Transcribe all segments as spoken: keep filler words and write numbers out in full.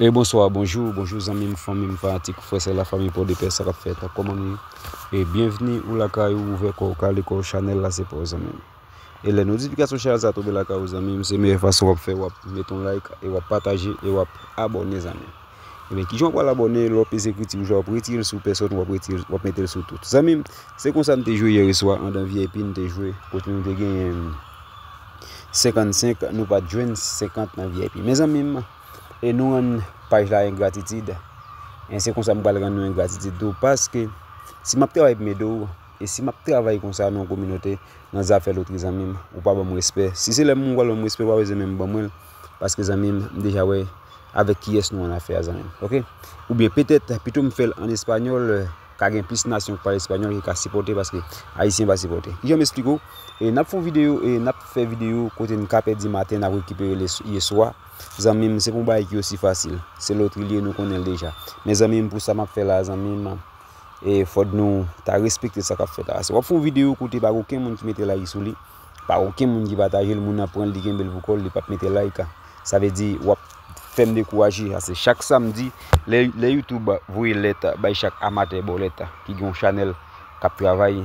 E bonswa, bonjou, bonjou zanmi m, fanmi m, fanatik, frè, sè, lafanmi Pòdepè, sa k ap fèt, kòman nou ye? E byenvni ou lakay ou, ouvè kò w, kale kò w, chanèl la se pa w zanmi m. E lè notifikasyon chanèl sa tonbe lakay ou zanmi m, se meyè fason w ap fè, w ap mete yon like, e w ap pataje, e w ap abòne zanmi m. Ebyen, kijan w pral abòne? Lè w peze ekriti wouj la, w ap retire l sou pèsòn, w ap retire, w ap mete l sou tout. Zanmi m, se konsa n te jwe yè swa, anndan V I P n te jwe, kote nou te genyen senkannsenk, nou pa t jwenn senkant nan V I P. Men zanmi m, e nou rann paj la engratitid. E se konsa m pral rann nou engratitid tou, paske si m ap travay pou m ede w, e si m ap travay konsa nan yon kominote, nan zafè lotri zanmi m, ou pa ban m respè. Si se lè m pral ban m respè, ou pa bezwen menm ban mwen l, paske zanmi m, m deja wè avèk kiyès nou an afè a zanmi m. Oke? Oubyen petèt, pito m fè l an espanyòl, ka gen plis nasyon k pale espanyòl ki ka sipòte, paske ayisyen pa sipòte. Kijan m esplike w? E n ap fè yon videyo, e n ap fè videyo kote n ka pèdi maten, n ap rekipere le, yè swa. Zanmi m, se pa yon bagay ki osi fasil. Se lotri l ye, nou konnen l deja. Men zanmi m, pou sa m ap fè la, zanmi m, e fòk nou ta respekte sa k ap fèt la. Si w ap fè yon videyo kote pa gen okenn moun ki mete like sou li, pa gen okenn moun ki pataje l, moun nan pran l, li kenbe l pou kò l, li p ap mete like. Sa vle di, w ap fè m dekouraje. Paske chak samdi, lè, lè YouTube voye lèt bay chak amatè bòlèt ki gen yon chanèl k ap travay,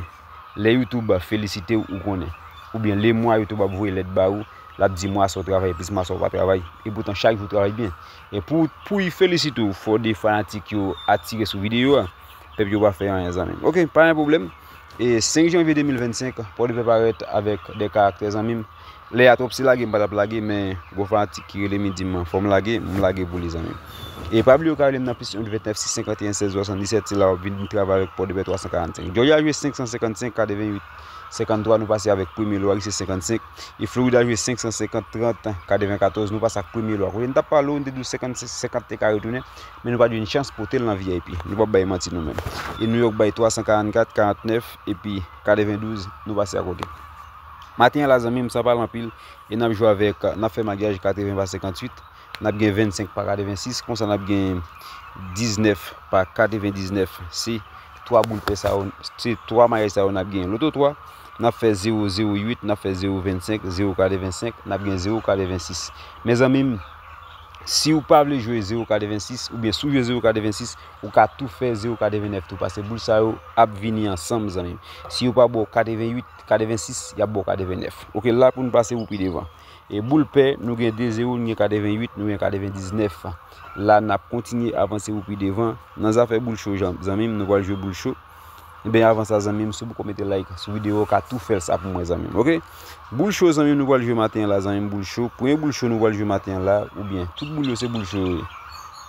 lè YouTube felisite w, ou konnen. Oubyen lemwa YouTube ap voye lèt ba ou, l ap di mwa sa w travay plis mwa sa w pa travay. Epoutan, chak jou w travay byen. E pou, pou y felisite w, fò de fanatik yo atire sou videyo a. Pèp yo pa fè anyen, zanmi m. Oke, pa gen pwoblèm. E senk janvye de mil vennsenk, Pòdepè parèt avèk de karaktè, zanmi m. Lè a twòp, si lage m pa t ap lage, men gon fanatik ki rele m, li di m fò m lage, m lage pou li, zanmi m. E pa bliye w ka rele m nan plis yon vennèf sis senkanteyen sèz swasanndisèt, se la w ap vin travay avèk Pòdepè twa san karannsenk. Jòji a jwe senk san senkannsenk, katrevenwit, senkanntwa, nou pase avèk premye lwa ki se senkannsenk. E Florida jwe senk san senkant, trant, katrevenkatòz, nou pase ak premye lwa. Kote n t ap pale w, n te di w senkant, senkant te ka retounen, men nou pa t jwenn chans pote l nan V I P. Nou p ap bay manti nou menm. E New York bay twa san karannkat, karantnèf, epi katrevendouz, nou pase akote. Maten an la, zanmi m, san pale anpil, e n ap jwe avèk, n ap fè maryaj katreven pa senkannwit, n ap gen vennsenk pa katrevensis, konsa n ap gen diznèf pa katrevendiznèf. Se twa boul pè sa yo, se twa maryaj sa yo n ap gen. Loto twa, n ap fè zewo zewo uit, n ap fè zewo vennsenk, zewo katrevensenk, n ap gen zewo katrevensis. Men zanmi m, si w pa vle jwe zewo katrevensis, oubyen si w jwe zewo katrevensis, ou ka tou fè zewo katrevennèf tou, paske boul sa yo ap vini ansanm, zanmi m. Si yo pa ba w katrevenuit, katrevensis, y ap ba w katrevennèf. Oke, la pou n pase pou pi devan. E boul pè, nou gen de zewo, nou gen katrevenuit, nou gen katrevendiznèf. La, n ap kontinye avanse pou pi devan. Nan zafè boul cho, jan, zanmi m, nou pral jwe boul cho. Ebyen, avan sa, zanmi m, si w poko mete like sou videyo, w ka tou fè l sa pou mwen, zanmi m, oke? Boul cho, zanmi m, nou pral jwe maten an la, zanmi m, boul cho. Premye boul cho nou pral jwe maten an la, oubyen, tout boul yo se boul cho yo ye.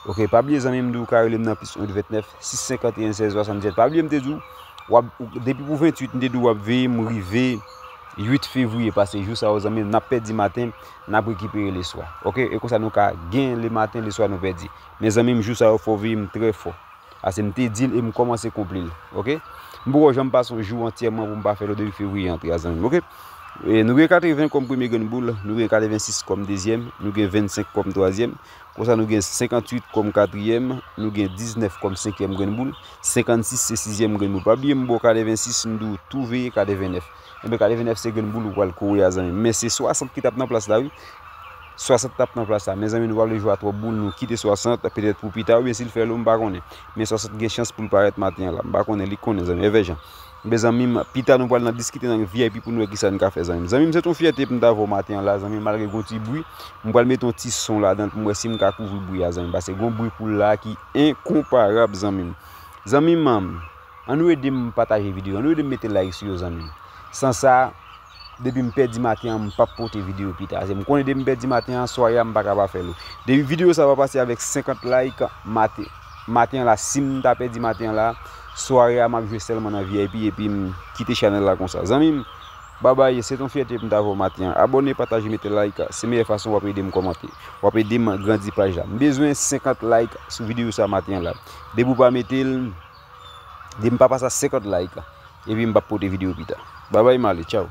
Oke, pa bliye, zanmi m, di w ka rele m nan plis yon vennèf sis senkanteyen sèz swasanndisèt. Pa bliye, m te di w, w ap, depi pou venntuit, m te di w w ap veye m rive uit fevriye, paske jou sa yo, zanmi m, n ap pèdi maten, n ap rekipere leswa. Oke? E konsa, nou ka gen lematen, leswa nou pèdi. Men, zanmi m, jou sa yo, fò w veye m trè fò. Paske m te di l e m kòmanse konpli l. Oke? M poko janm pase yon jou antyèman pou m pa fè l depi fevriye antre a, zanmi m. Oke? E nou gen katreven kòm premye grenn boul, nou gen katrevensis kòm dezyèm, nou gen vennsenk kòm twazyèm, konsa nou gen senkantuit kòm katriyèm, nou gen diznèf kòm senkyèm grenn boul, senkannsis se sizyèm grenn boul. Pa bliye m ba w katrevensis, m di w tou veye katrevennèf. Enben, katrevennèf se grenn boul ou pral kore a, zanmi m. Men se swasant ki t ap nan plas la, wi. Swasant t ap nan plas la. Men zanmi, nou pa vle jwe a twòp boul, nou kite swasant, petèt pou pita, oubyen si l fè lo, m pa konnen. Men swasant gen chans pou l parèt maten an la. M pa konnen, li konnen, zanmi. Enben, zanmi m, pita nou pral nan diskite nan V I P pou nou wè kisa n ka fè, zanmi m. Zanmi m, se t yon fyète pou m ta vè w maten an la, zanmi m, malgre gon ti bri. M pral mete yon ti son ladan l pou m wè si m ka kouvri bri a, zanmi m. Paske gon bri poul la ki enkonparab, zanmi m. Zanmi m, ann nou ede m pataje videyo, ann nou ede m mete like sou yo, zanmi m. San sa, depi m pèdi maten an, m p ap pote videyo pita. Se m konnen depi m pèdi maten an, sware a m pa ka pa fè l. Depi videyo sa pa pase avèk senkant like maten, maten an la, si m ta pèdi maten an la, sware a m ap jwe sèlman nan V I P epi m kite chanèl la konsa. Zanmi m, babay, se t yon fyète pou m ta vè w maten an. Abòne, pataje, mete like, se meyè fason w ap ede m kòmante. W ap ede m grandi paj la. M bezwen senkant like sou videyo sa maten an la. Depi w pa mete l, depi m pa pase a senkant like, epi m p ap pote videyo pita. Babay, m ale, tchaw.